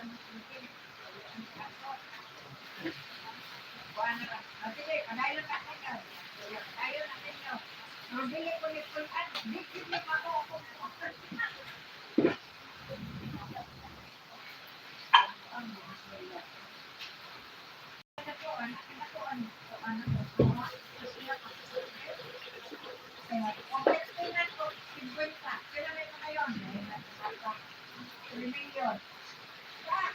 Sige, padayon na kayo. Padayon na kayo. Pero dili ko ni pulan, di kini pa ko ako. Kung 50, kailan may pa kayo? 3 million. Ah,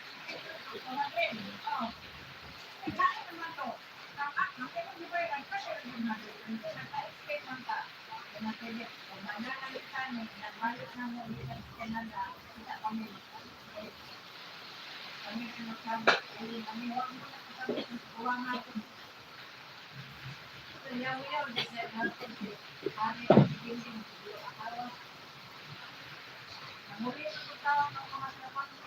oh. Eh, bakit naman to? Tama, makita niyo ba yung pressure yung natin? Hindi, naka-expect man ka. Kaya pwede, kung mananalit kami, nagbalik na mo ulit sa Canada, kita kami. Eh, kami sinasabi, ay, kami, huwag mo na kasabi, kuha nga ako. Yaw-yaw, di sa natin, ari, binding, araw. Namuli ang tawag ng mga trabante.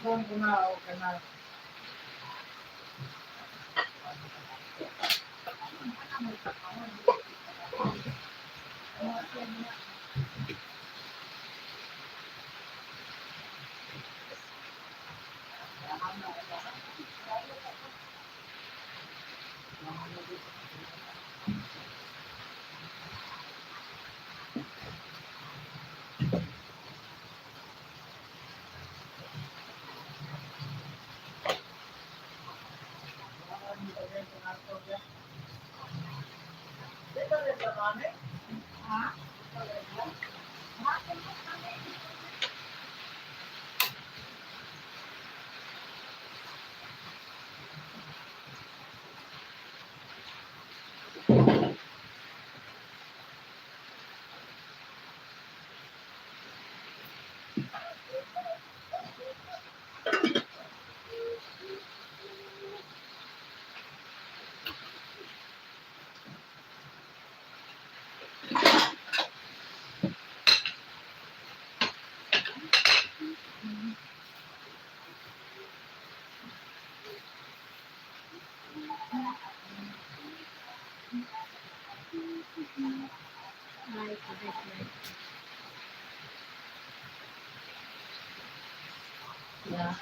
Kung ko na o kana. Yeah.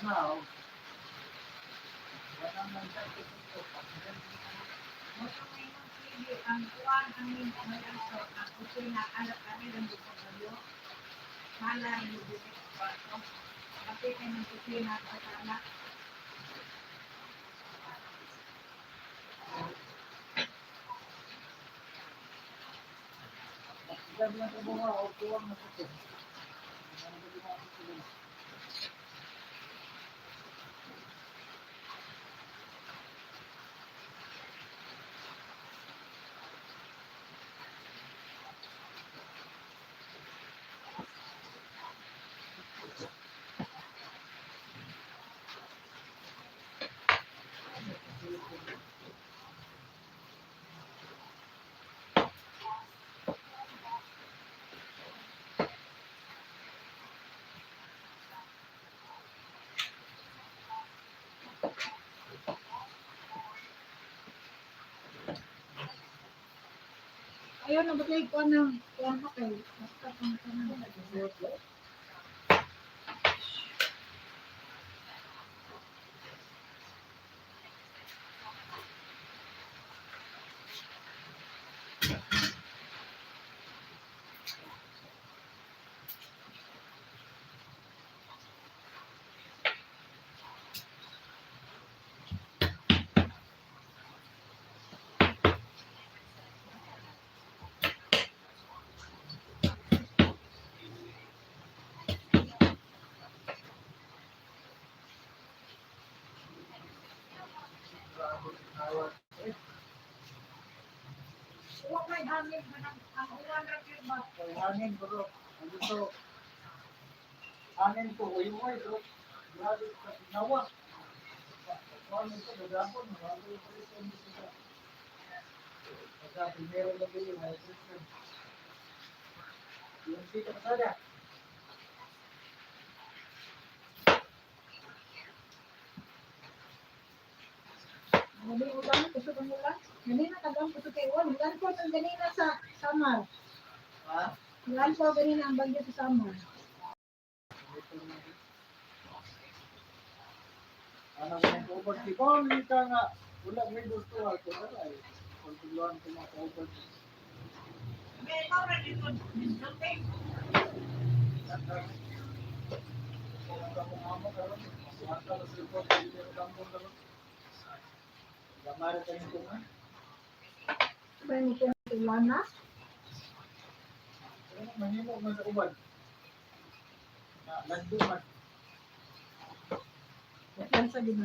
na o. Wala man sa ito. Mo may nang sige ang kuan ang ning ang ang kusina alat ani lang dito kayo. Malay mo dito kwarto. Kapit kay ng kusina sa sala. Sabi ng trabaho o kuwang na ito. Ano ba yung mga susunod? Ayaw na batay ko ng kuan ka kay basta kung kanang. Uwa may hangin man ang uwan ra gyud ba. Kay hangin bro. Ano to? Hangin ko, uy uy bro. Grabe ka nawa. Hangin ko, gagapon. Grabe yung presyon dito sa. Pagka primero lang yun, may presyon. Yung sito ka sada. Muli ulan kusog ang ulan. Ganina tagang kusog kay ulan. Ulan ko ang ganina sa Samar. Ha? Ulan ko ganina ang bagyo sa Samar. Ano ba yung ubag? Di ba ang ka nga? Wala may gusto ako. Wala eh. Pagtuluan ko mga kaubag. Ba ni ko ulan na? Mahimo man sa uban. Na lando man. Ulan sa gid.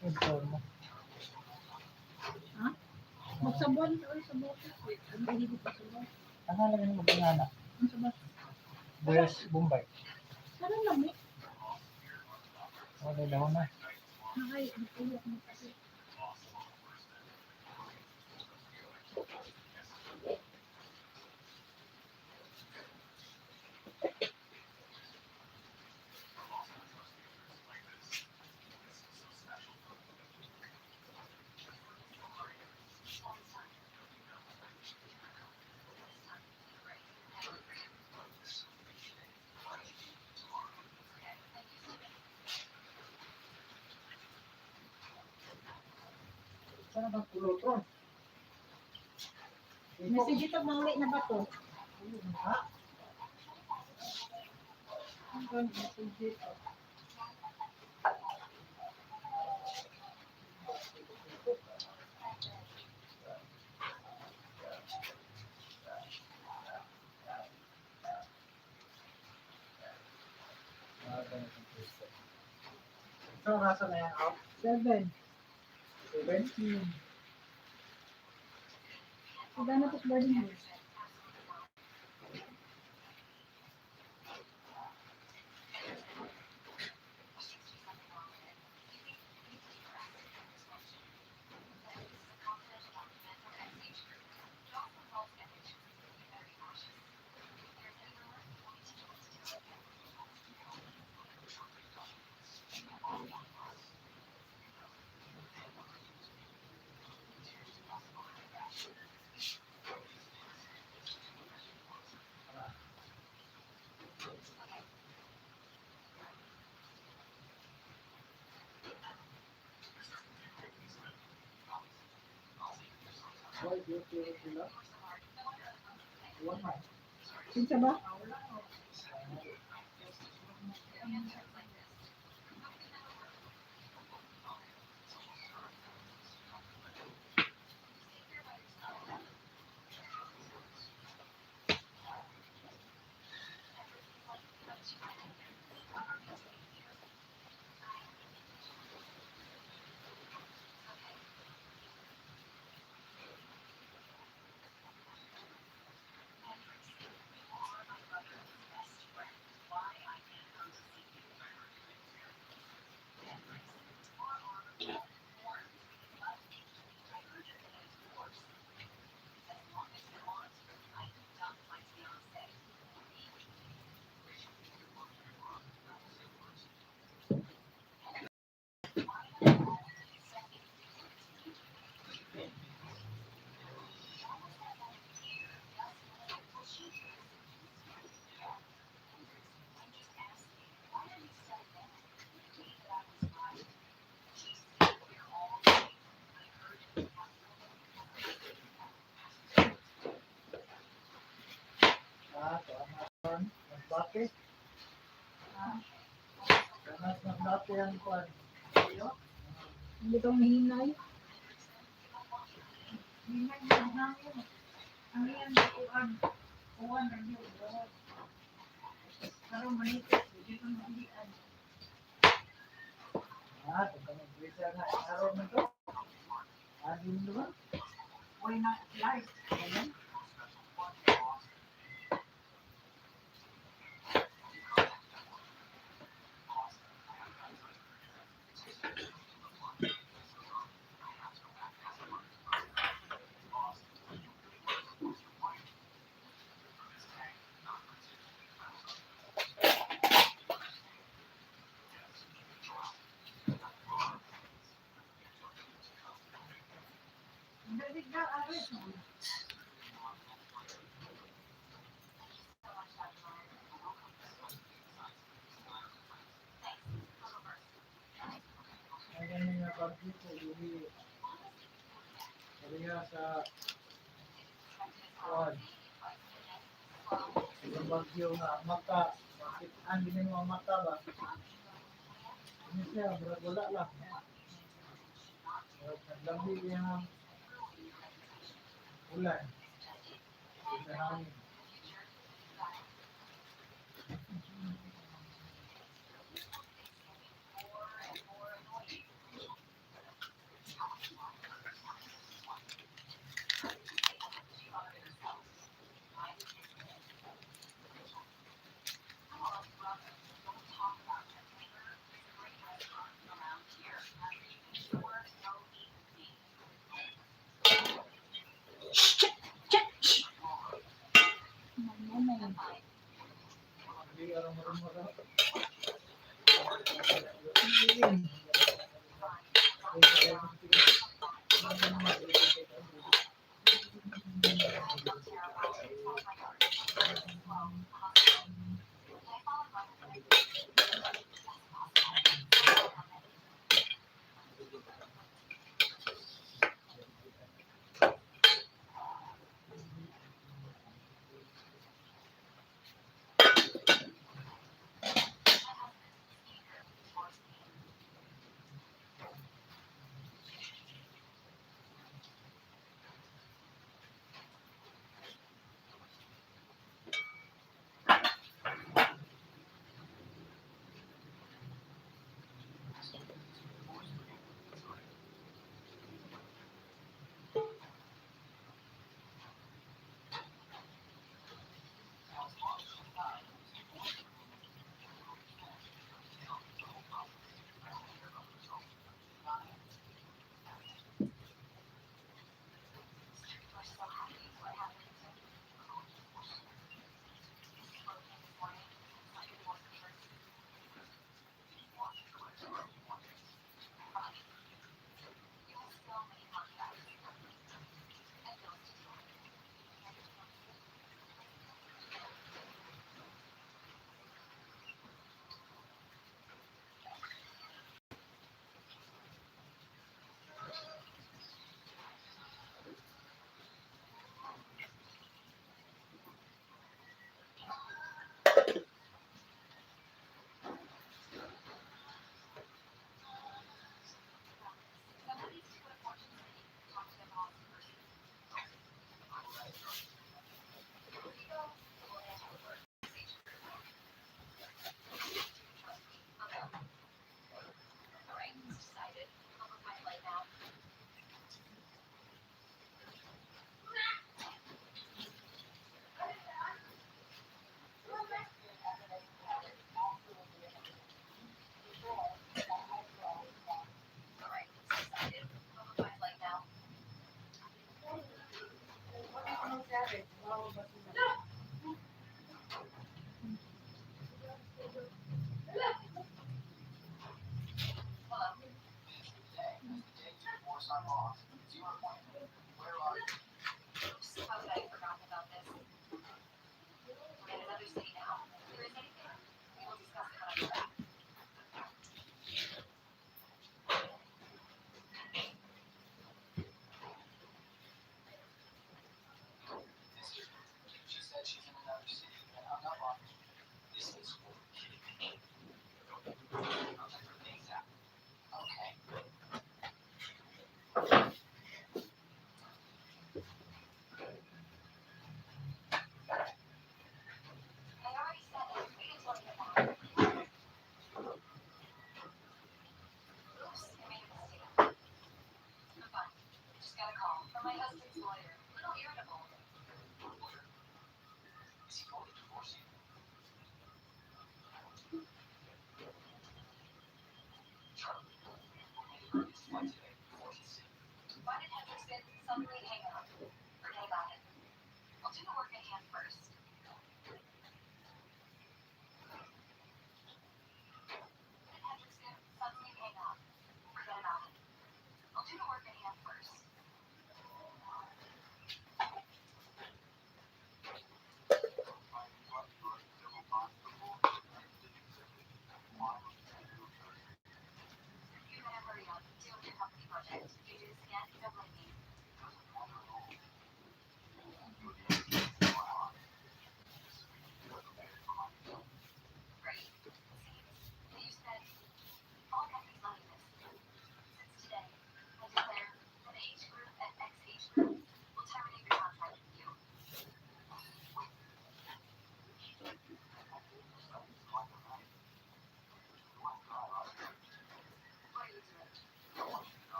Ito mo. Ha? Magsabon oy sa buko. Ang dili pa sabon. Ang lang yung magpangana. Ang sabon. Boyas Bombay. Sarang lami. Wala lang na. Nakay ang uyok mo kasi. Sana bang kulotron? Message ito mauli na ba to? Ha? Ang message ito. So, nasa na yan out? 7. 7? Pagana to sa boarding house. Why duty sila? Wala. Kinsa ba? Ah, tuan Masbate. Kanas Masbate ang kuan. Hindi ka mahinay. Hinay na ang hangin. Ang iyan kuan. Kuan ra gyud. Karon manipis, di ko mahian. Ah, kung kami prisa na araw na to. Ah, di ba? Why not life? Ganun. Dalig na, aris. Ay, ganun nga bagyo ko, yun kaya sa kuan. Yung bagyo nga mata, bakit ang gini mo ang mata ba? Ano siya, murag wala lang. Murag naglambi niya ang ulan. Sa hangin. Nanay. Hindi araw marunong.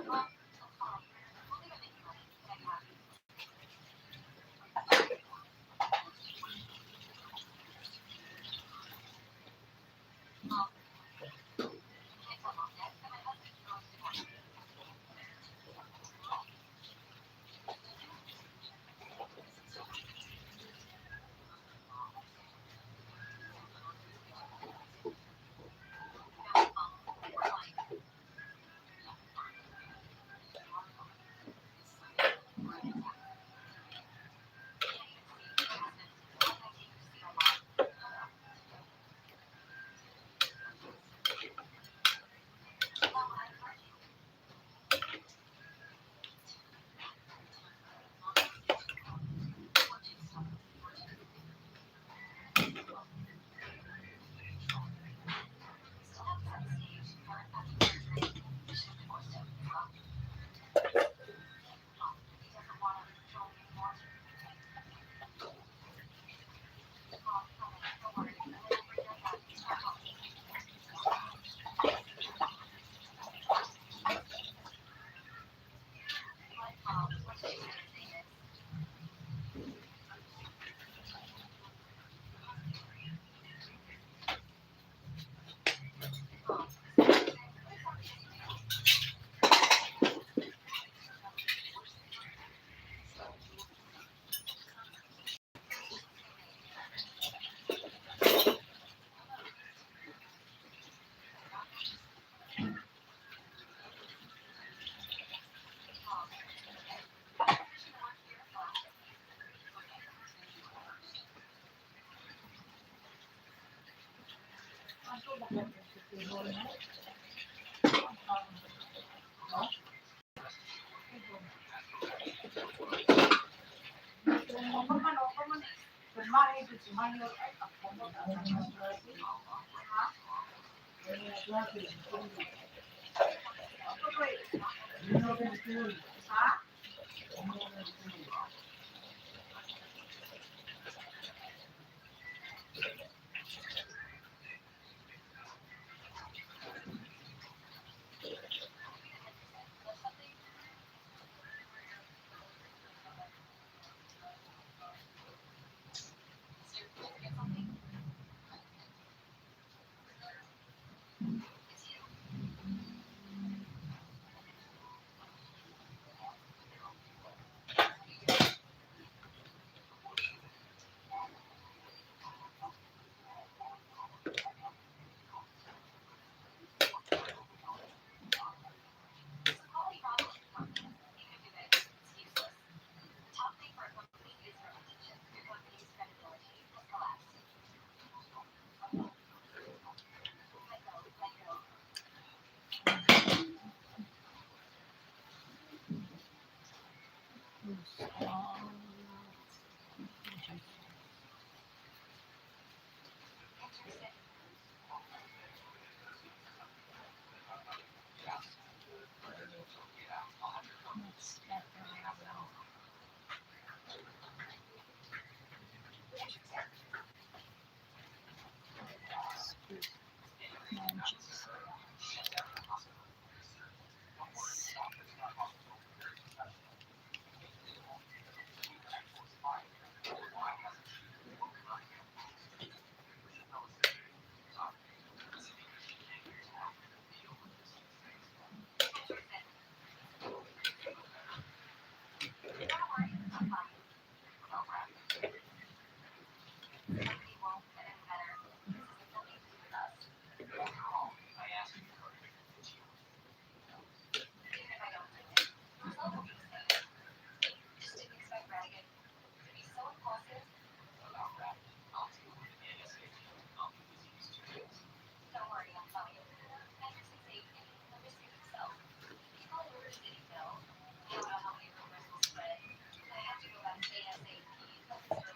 Ha?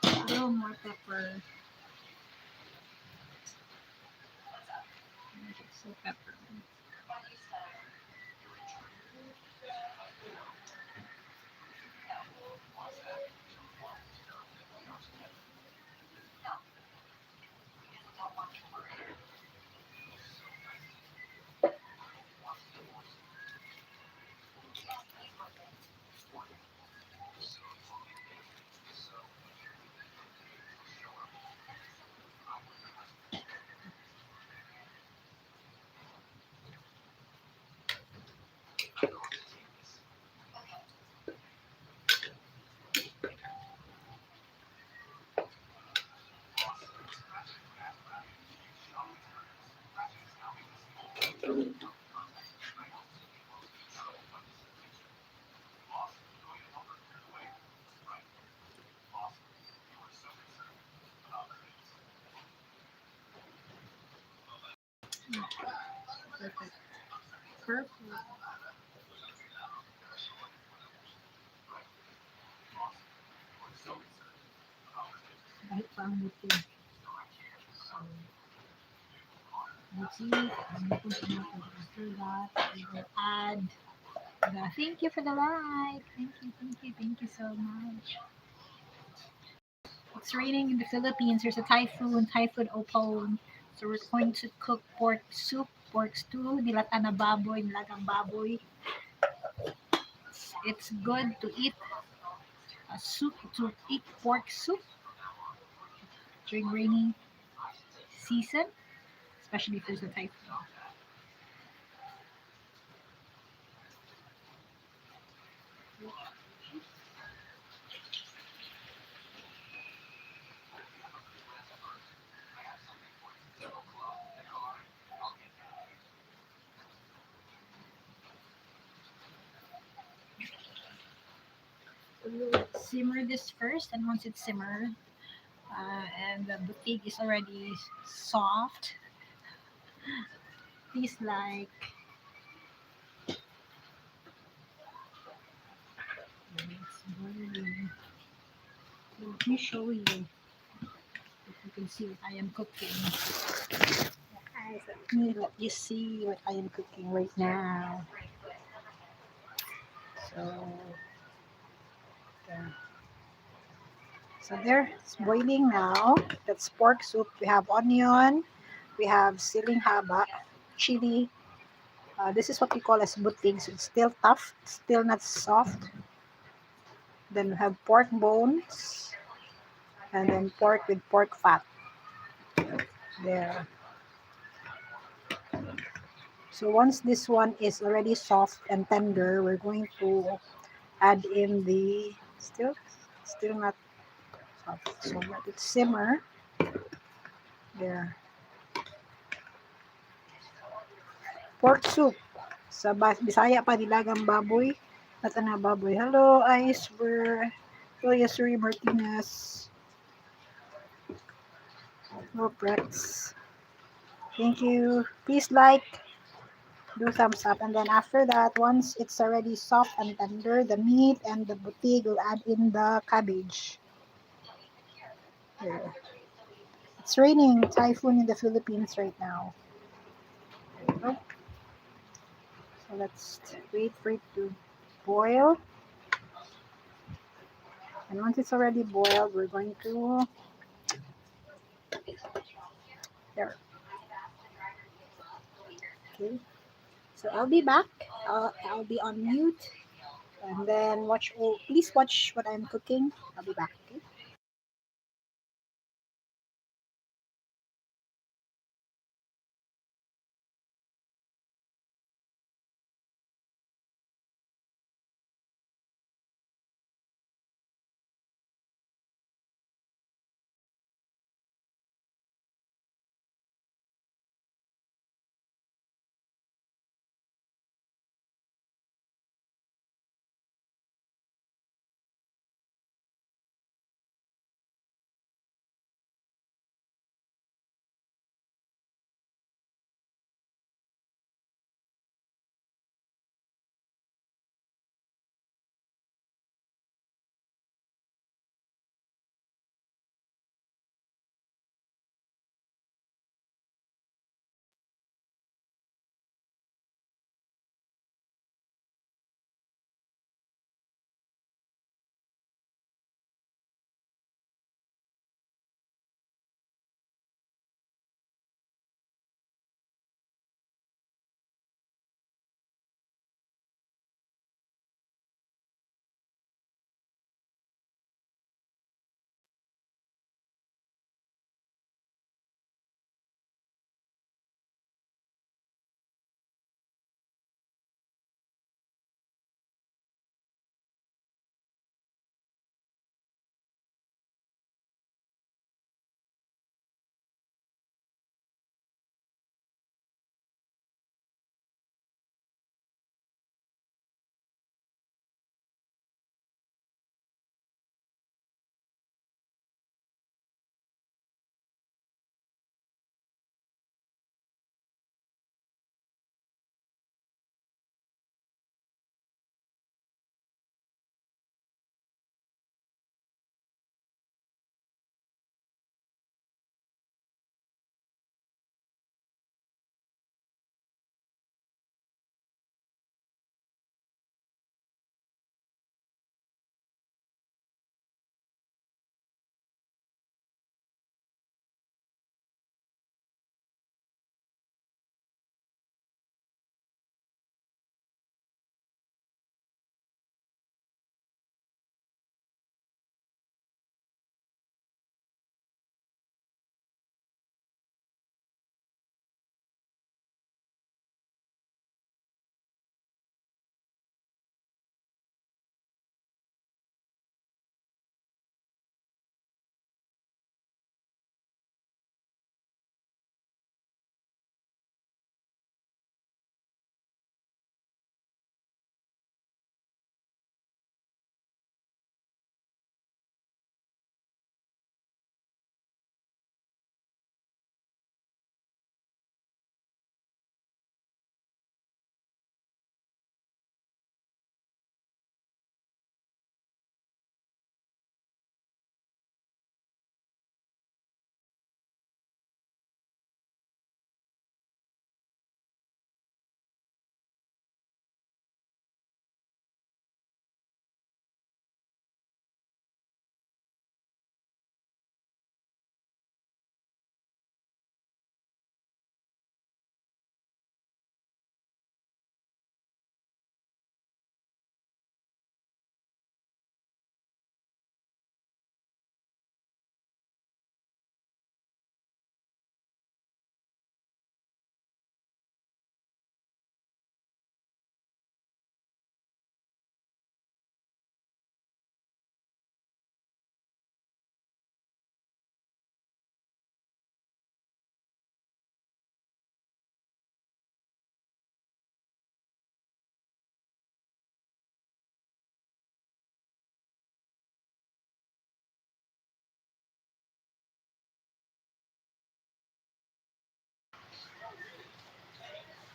A little more pepper. So pepper. Perfect. Perfect. Kahit pa ang buti. So, let's see. Ang tomato. After that, we will add the, thank you for the like. Thank you, thank you, thank you so much. It's raining in the Philippines. There's a typhoon, Typhoon Opong. So we're going to cook pork soup, pork stew, nilata na baboy, nilagang baboy. It's good to eat a soup, to eat pork soup during rainy season, especially if there's a typhoon. So we'll simmer this first, and once it's simmered, and the butig is already soft, please like. It's boiling. Let me show you if you can see what I am cooking. Guys, let me let you see what I am cooking right now. So there. So there, it's boiling now. That's pork soup. We have onion, we have siling haba, chili. This is what we call as butig. So it's still tough, it's still not soft. Then we have pork bones, and then pork with pork fat. There. So once this one is already soft and tender, we're going to add in the still not soft. So let it simmer. There. Pork soup. Sa Bisaya pa, nilagang baboy. At na baboy. Hello, Iceberg. Hello, Yasuri Martinez. Hello, Prex. Thank you. Please like, do thumbs up. And then after that, once it's already soft and tender, the meat and the butig, will add in the cabbage. There. It's raining, typhoon in the Philippines right now. There you go. So let's wait for it to boil. And once it's already boiled, we're going to there. Okay. So I'll be back. I'll be on mute. And then watch, oh, please watch what I'm cooking. I'll be back. Okay.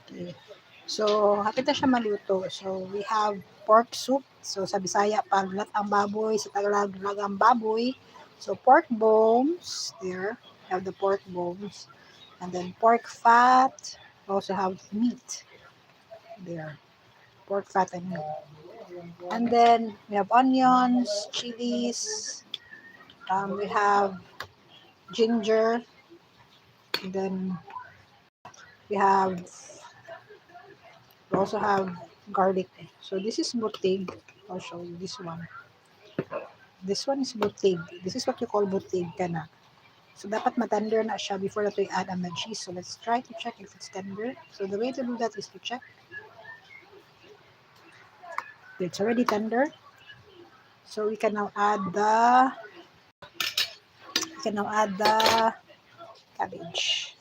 Okay. So, hapit na siya maluto. So, we have pork soup. So, sa Bisaya, latang baboy. Sa Tagalog, nilagang baboy. So, pork bones. There. We have the pork bones. And then pork fat. We also have meat. There. Pork fat and meat. And then we have onions, chilies. We have ginger. And then we also have garlic. So this is butig. I'll show you this one. This one is butig. This is what you call butig kana. So dapat matender na siya before nato i-add ang cheese. So let's try to check if it's tender. So the way to do that is to check. It's already tender. So we can now add the cabbage.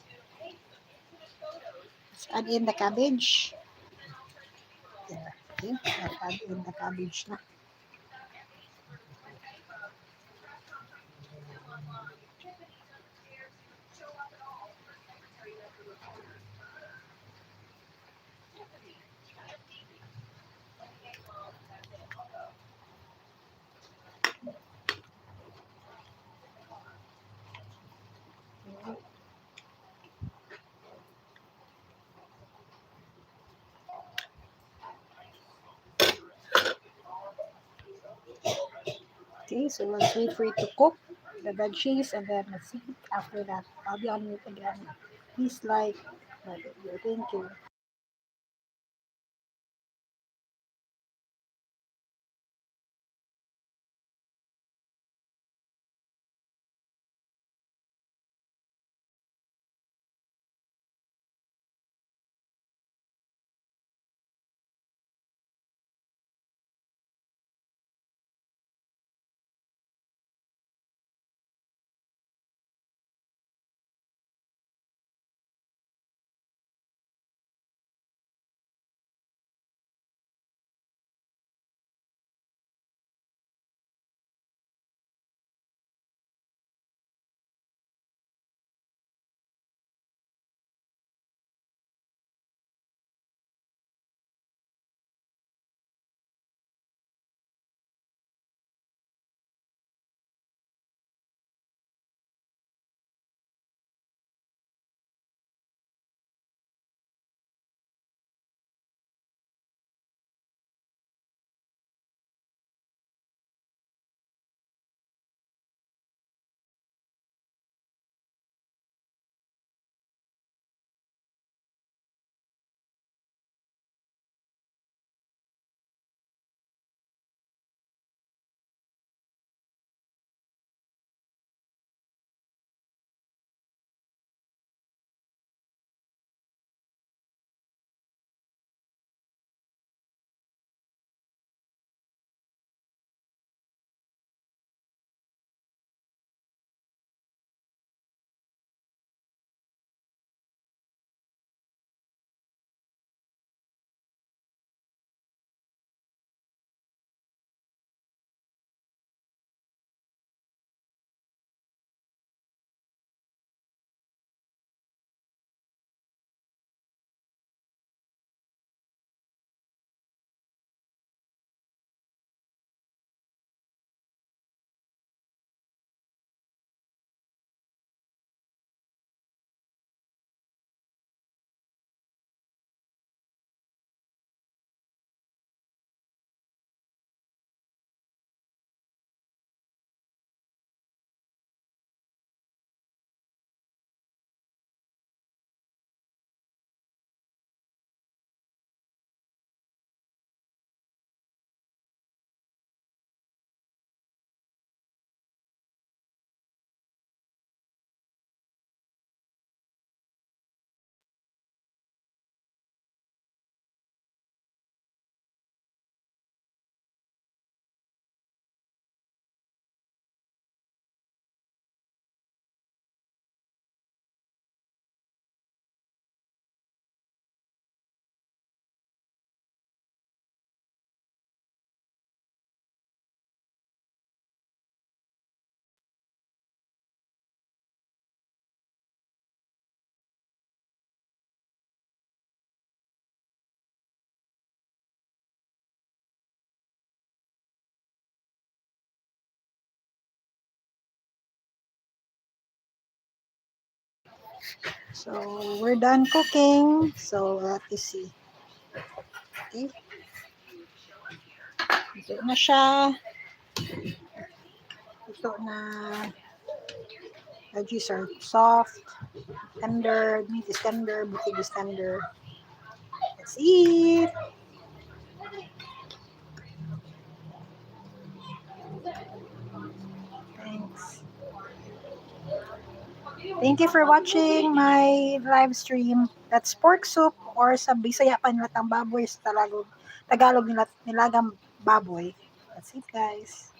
Let's add in the cabbage. There. Okay. I'll add in the cabbage na. Okay, so let's wait for it to cook the veggies and then let's see after that. I'll be on mute again. Please like my video. Thank you. So, we're done cooking. So, let us see. Okay. Luto na siya. Luto na. Veggies are soft, tender, meat is tender, butig is tender. Let's eat! Thanks. Thank you for watching my live stream. That's pork soup or sa Bisaya pa, nilatang baboy, sa Tagalog, Tagalog nilagang baboy. That's it, guys.